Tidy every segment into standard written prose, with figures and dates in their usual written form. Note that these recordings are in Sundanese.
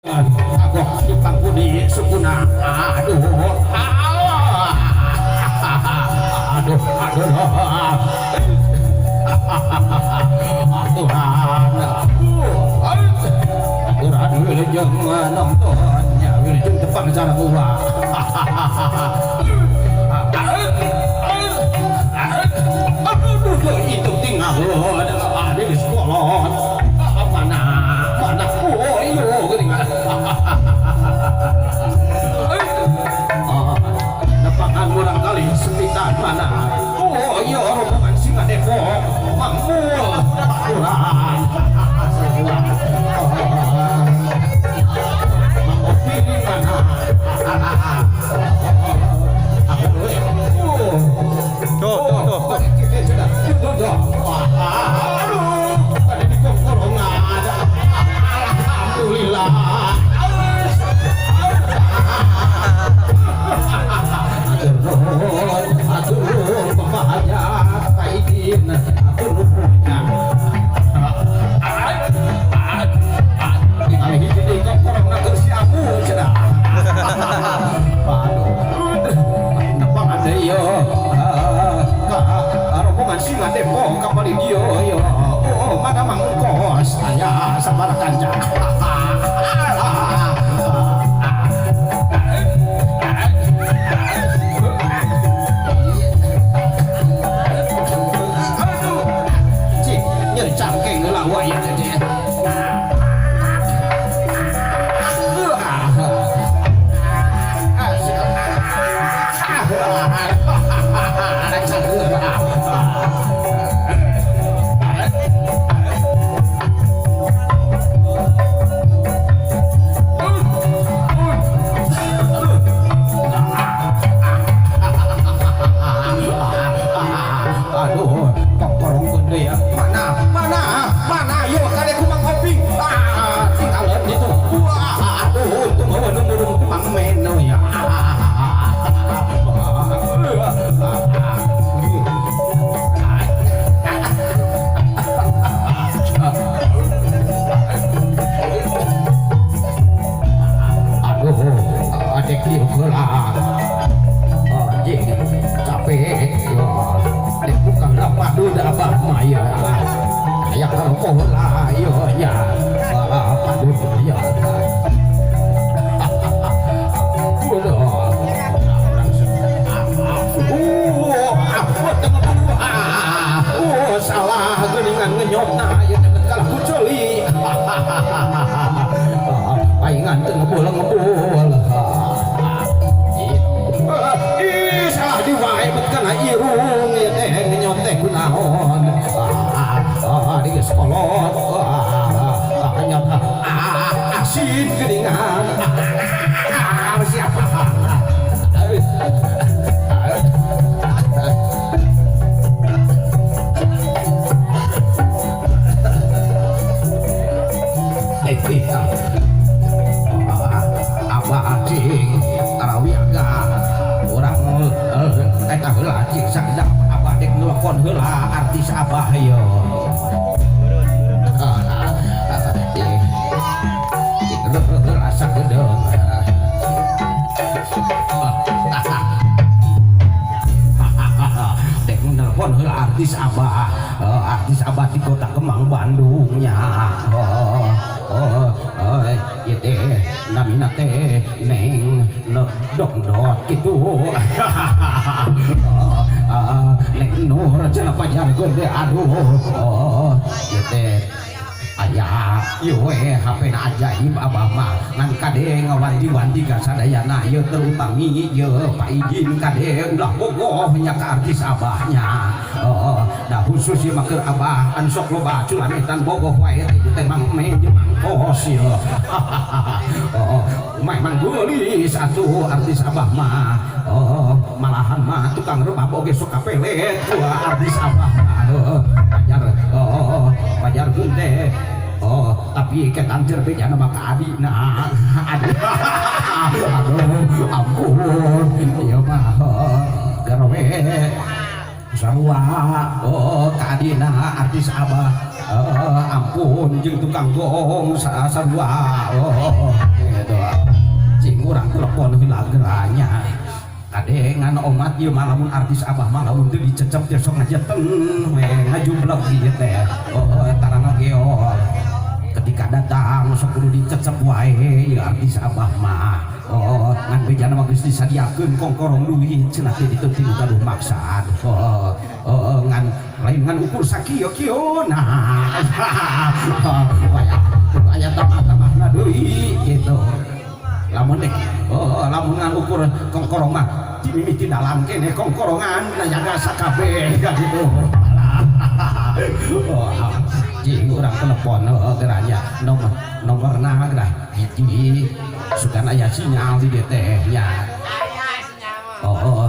Aku tukang budi sukuna. Aduh, aduh, aduh, aturan, wilujeng nonton ya, wilujeng tepang cara gua. Aduh, itu tinggal ada di sekolah mana mana. Oh iya, geuningan nepangan murang kali sepitan mana. Oh iya, rombongan Singa Depok Mangmul aturan Mang Opi mana. Tuh, tuh, tuh, tuh. Aduh, ada di kongkorongan. Alhamdulillah. Atur, atur, pembahagia, kaidin, atur punya. Tinggal hiji di kongkorong nak si aku cenah. Aduh, nepang ada yo. Rombongan Singa Depok kapal dia yo. Oh, mana mangkos aya sabaraha kanca. Aduh, cik, nyeri cangkeng heula wa ieu teh. Aduh, kongkorong gede ya. Mana, mana, mana, yo kade kumang kopi. Ah, tinggalan itu. Wah, aduh, untung bawa nunggu kumang meno ya. Aduh, adek dieu heula. Anjing, capek. Yo, dek bukan padu da abah mah ya. Aya karoko heula yo ya. Padu ya. Oh, salah geuningan ngenyotna ieu teh kalah ku ceuli. Paingan teu ngebul-ngebul. Ih, salah di wae bet kana irung ieu teh ngenyot teh kunaon. Ah, di geus kolot. Ah, nyot asin geuningan. Siapa? Abah cing tarawiaga urang eta heula cing sakedap abah dek nelpon heula artis abah yo. Heula sakedeung. Dek nelpon heula artis abah, artis abah di kota Kemang Bandungnya. Oh, oh, ieu teh namina teh Neng Dongdot kitu. Neng Nur cenah pajarkeun teh aduh. Oh, ieu teh aya ieu we HP na ajaib abah mah ngan kade ngawanti-wanti ka sadayana ieu terutami ieu paijin kade ulah bogoh nya ka artis abahnya. Oh, da khusus ieu mah keur abah anu sok loba culametan bogoh wae teh mang me jeung mangkos ieu. Oh, memang geulis atuh artis abah mah. Oh, malahan mah tukang rebab oge sok kapelet ku artis abah mah. Wajar, oh, wajar teh. Oh, tapi ketan cerbejana mah ka adina. Aduh, aduh, ampun. Ieu mah garowe sarua. Oh, ka adina artis abah. Ampun jeung tukang gong sarua. Oh, Dua geranya kadengan omat ieu mah lamun artis abah mah lamun teu dicecep teh sok ngajeten we ngajubleg ieu teh. Oh, tarang geol. Ketika datang sok kudu dicecep wae ieu artis abah mah. Oh, ngan bejana mah geus disadiakeun kongkorong duit cenah teh ditu tinu gaduh maksad. Oh, oh, ngan lain ngan ukur sakieu kieu nah. Aya aya tambah-tambahna deui gitu. Lamun dek, oh, lamun ngan ukur kongkorong mah ti mimiti dalam kene kongkorongan nayaga sakabeh gitu. Oh, cing urang telepon oh, geranya nomor nomorna gerah hiji sugan aya sinyal di dieu teh nya. Oh, oh,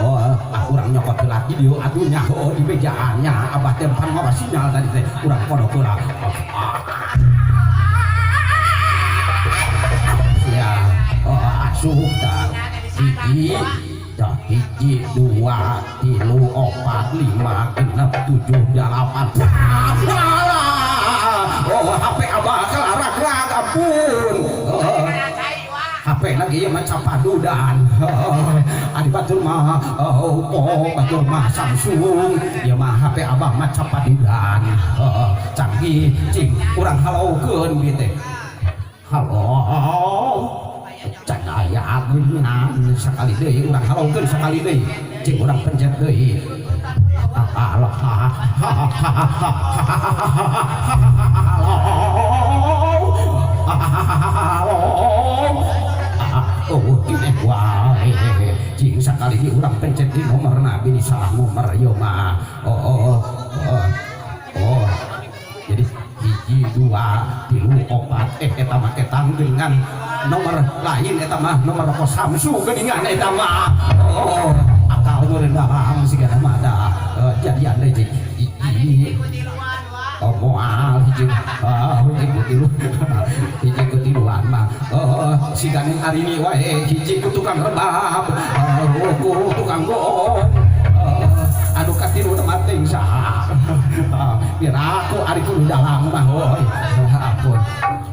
oh, ah, urang nyokot heula di dieu atuh nya oh di bejaan nya abah teh pan mawa sinyal tadi teh urang kodok heula. Ya, oh, asup tah hiji dah hiji dua tilu opat lima genep tujuh dalapan. Oh, HP abah kelarak-rak ampun. Oh, HP lagi ya macam padudan. Adi batur mah Oppo, batur mah Samsung, ya mah HP abah macam padudan. Canggih cing urang halaukeun ieu teh. Halo. Can aya geuningan sakali deui urang halaukeun sakali deui. Cing urang pencet deui. Halo. Halo. Oh, kene wae. Cing sakali deui urang pencet di nomorna bini salah nomor ieu mah. Oh, oh, oh. Oh. Jadi hiji dua tilu opat eta mah ketang dengan nomor lain eta mah nomor rokok Samsung geuningan eta mah. Oh, akal meureun dalam sigana mah da jadian deui cing. Hiji oh moal hiji hiji ku tilu hiji ku tiluan mah. Oh, sigana arini wae hiji ku tukang rebab, ku tukang goong. Anu katilu mah ting saha. Biar aku ari kudu dalang mah hoi. Ampun.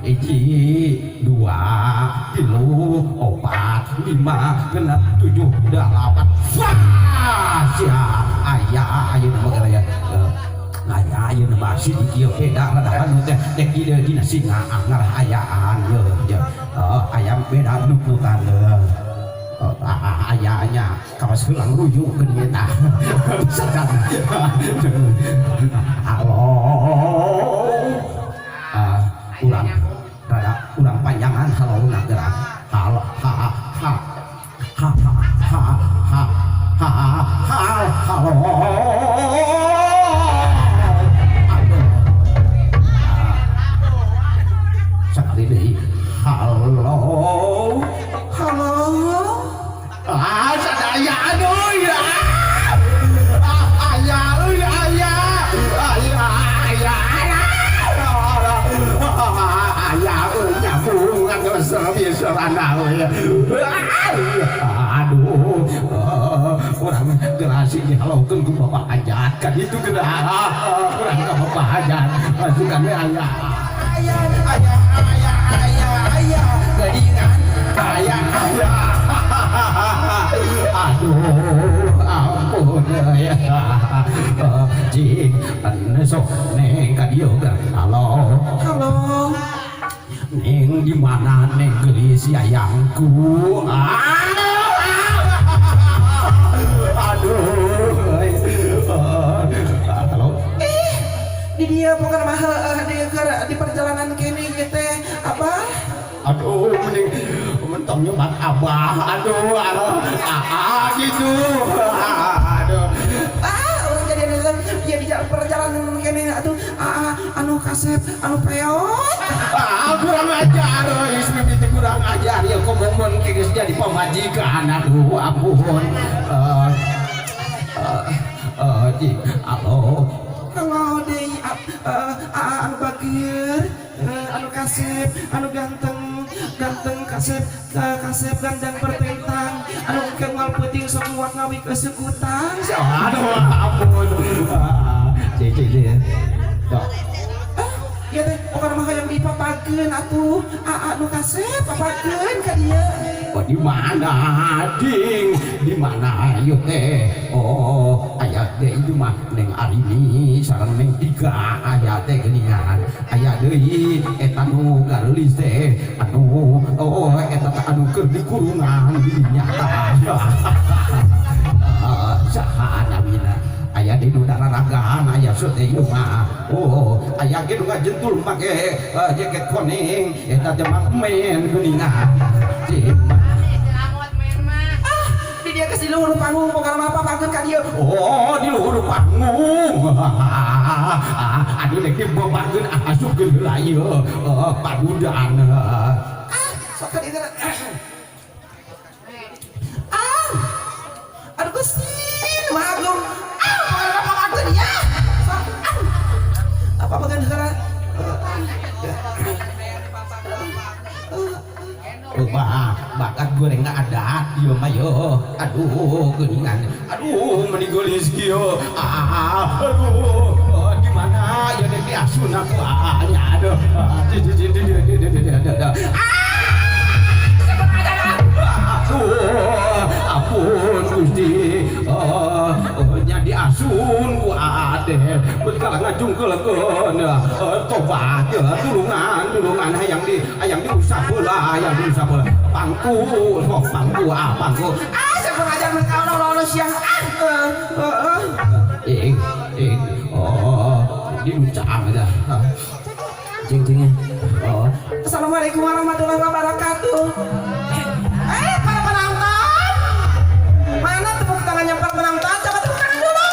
Hiji, dua, tilu, opat, lima, genep, tujuh, dalapan. Wah, sia aya ayeuna mah gara ya. Aya ayeuna mah si kieu beda radahan teh teh kieu dina singa ngarah ayaan ye ye. Ayam beda nuknukan. Ayahnya kawas helang ruyuk geun eta. Halo. Urang rada urang panjangan halo na gerak. Halo ha ha ha ha ha ha ha ha halo. Aduh. Sakali deui. Halo. Halo. Ah, sadaya aduh ya. Ah, ayah, euy ayah. Ayah, ayah. Ayah, euy nyambung geus biasa euy. Aduh, urang gerasi dihalaukeun ku bapak hajat kan itu geura. Urang ka bapak hajat masukan we ayah. Ayah, ayah, ayah, ayah, ayah. Geuningan ayah, ayah. Aduh, ampun ya. Cing, sok neng ka dieu geura. Halo. Halo. Neng di mana neng geulis yayangku? Aduh. Halo. Di dia bukan mah di perjalanan kene ieu teh abah. Aduh, mending mentong nyebat abah. Aduh, aduh, ah, gitu. Aduh. Ah, urang jadi ya di perjalanan kene atuh ah, anu kasep, anu peot. Ah, kurang ajar, euy, mimiti kurang ajar ya komo mun geus jadi pamajikan. Aduh, ampun. Halo. Halo deui anu bageur, anu kasep, anu ganteng, ganteng kasep, kasep gandang pertentang, anu engke moal peuting sok nguak ngawik euseukutan. Aduh, ampun. Cik, cik, cik. Ah, ieu teh pokona mah hayang dipapageun atuh. Aa nu kasep papakeun ka dieu. Oh, di mana ding? Di mana ieu teh? Oh, aya teh itu mah Neng Arini sareng Neng Tiga aya teh geuningan. Aya deui eta nu gareulis teh anu oh eta teh anu keur dikurungan di dinya tah. Saha namina? Aya di nu dararagan aya seut teh ieu mah. Oh, aya ge nu ngajentul make jaket kuning eta teh Mang Men geuningan. Cing. Ah, di dia ke luhur panggung boga mah papakeun ka dieu. Oh, di luhur panggung. Aduh, dek dibebakeun asupkeun heula ieu. Padudan. Ah, sok ka dieu. Ah. Aduh Gusti, Maha Agung. Ah, boga papakeun ya. Sok ah. Apa papakeun heula? Wah, bakat goreng ada ieu mah yo. Aduh, geuningan. Aduh, meni geulis kieu. Ah, aduh, gimana ya dek diasun aku ah nya aduh. Aduh, ampun Gusti. Oh, nya diasun ku ade. Betul ngajungkeulkeun. Tobat ya, tulungan, tulungan hayang di hayang diusap heula, hayang diusap heula. Pangku, sok pangku ah, pangku. Ah, saya pengajar mengkau lolo siang. Ah, Eh, eh, oh, diucap aja. Jeng jengnya. Oh. Assalamualaikum warahmatullahi wabarakatuh. Para penonton, mana tepuk tangannya para penonton? Coba tepuk tangan dulu.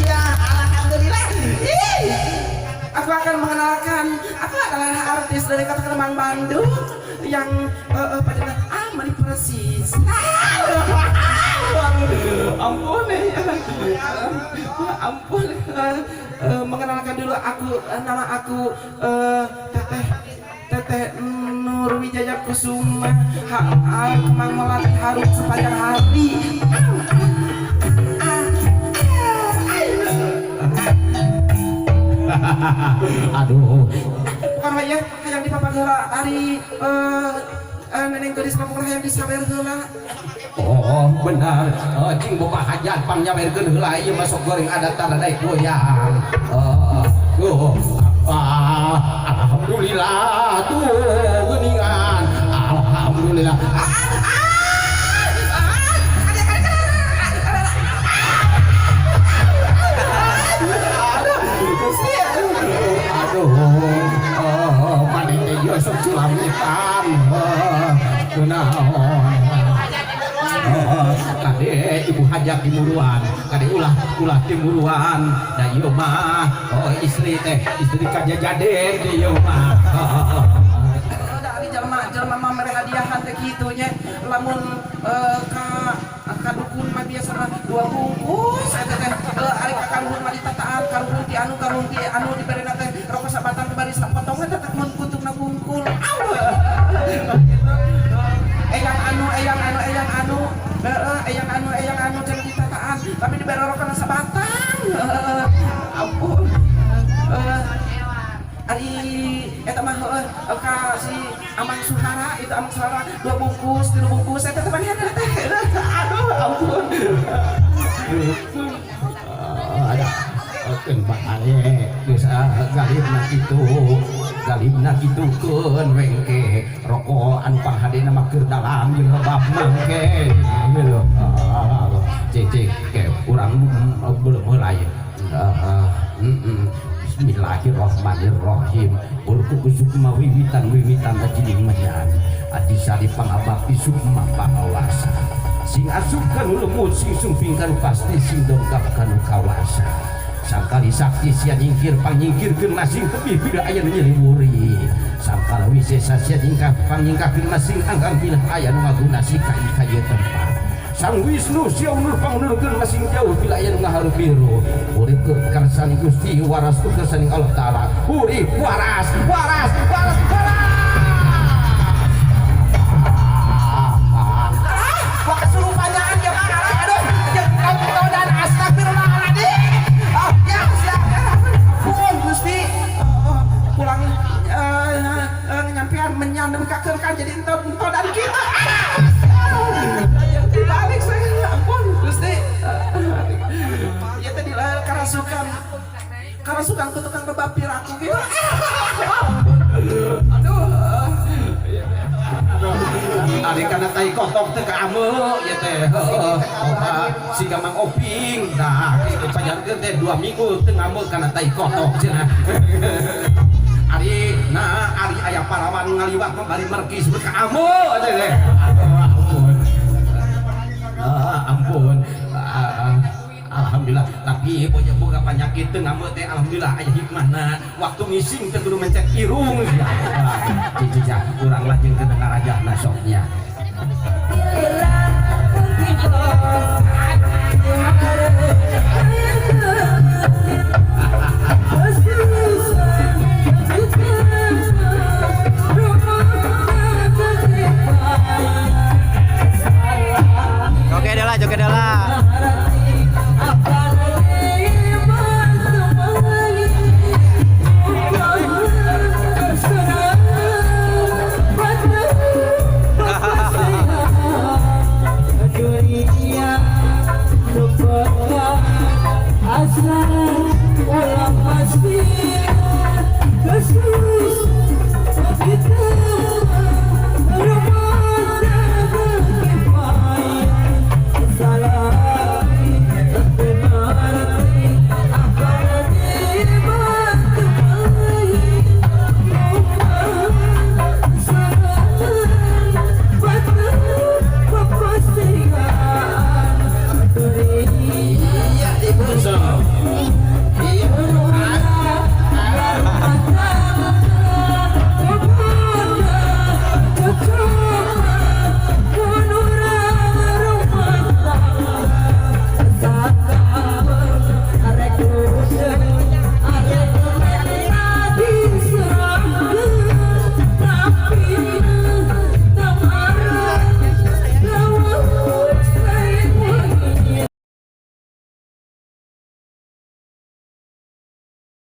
Iya, alhamdulillah. Ih, aku akan mengenalkan, aku adalah artis dari Kota Kemang Bandung yang pada meni persis. Ampun, ampun. Mengenalkan dulu aku, nama aku Teteh Teteh Nur Wijaya Kusuma, Kemang Melati harum sepanjang hari. Aduh, bukan ya, hayang dipapageula ari neneng geulis mah bukan hayang disawer heula. Oh, benar. Oh, cing boga hajat pangnyawerkeun heula ieu masuk goreng adat tanda daek goyang. Oh, oh. Ah, alhamdulillah tuh geuningan. Alhamdulillah. Aduh, oh, maneh teh ieu sok culamitan. Kunaon? Kade ibu hajat timuruan, kade ulah ulah timuruan. Da ieu mah oh istri teh istri kajajaden ieu mah. Da ari jalma jalma mah mere hadiahan teh kitu nya. Lamun ka dukun mah biasana dua bungkus eta teh ari ka karuhun mah ditataan karuhun ti anu karuhun ti anu diberena teh rokok sabatang bari sapotongan teh mun kutungna bungkul. Eyang anu eyang anu eyang anu eyang anu eyang anu cenah ditataan tapi dibere rokona sabatang. Ampun. Ari eta mah ka si Amang Suhara itu Amang Suhara dua bungkus tilu bungkus eta teh panggilna teh. Aduh ampun. Ada keun bae geus galibna kitu galibna kitukeun wengke rokok anu panghadena mah keur dalam jeung rebab mangke lho. Cek ke urang belum heula ieu. Bismillahirrahmanirrahim. Ulku sukma wiwitan wiwitan ajining majan. Adisari pangabakti sukma pangawasa. Sing asup kanu lemut sing sumping kanu pasti sing dongkap kanu kawasa. Sangkali sakti sia nyingkir pangnyingkirkeun masing tebih bila aya nu nyeri wuri. Sangkala wisesa sia nyingkah pangnyingkahkeun masing anggang bila aya nu ngaguna si ka ieu tempat. Sang Wisnu sia unur pangunurkeun masing jauh bila aya nu ngaharu biru. Urip kersane Gusti waras kersane Allah Taala. Urip waras waras waras waras. Wah kesurupannya dia mah aduh jeung dan astagfirullahaladzim. Oh, ya, siap. Pun Gusti pulang Nya nepi ka keur jadi entod-entodan kitu. Dibalik saya, ampun Gusti. Ya tadi lah karasukan. Karasukan ku tukang rebab piraku gitu. Aduh. Ari kana tai kotok teh kaameu ieu teh. Heuh, siga Mang Oping. Nah, kitu pajarkeun teh 2 minggu teu ngameu kana tai kotok cenah. Ari nah ari aya parawan ngaliwat mah bari merkis kaameu teh teh. Ampun. Ah, ampun. Ah, alhamdulillah, tapi boja boga penyakit teu ngameu teh alhamdulillah aya hikmahna. Waktu ngising teu kudu mencet irung sia. Ah, cici urang lah jeung teu ngarajahna sok nya.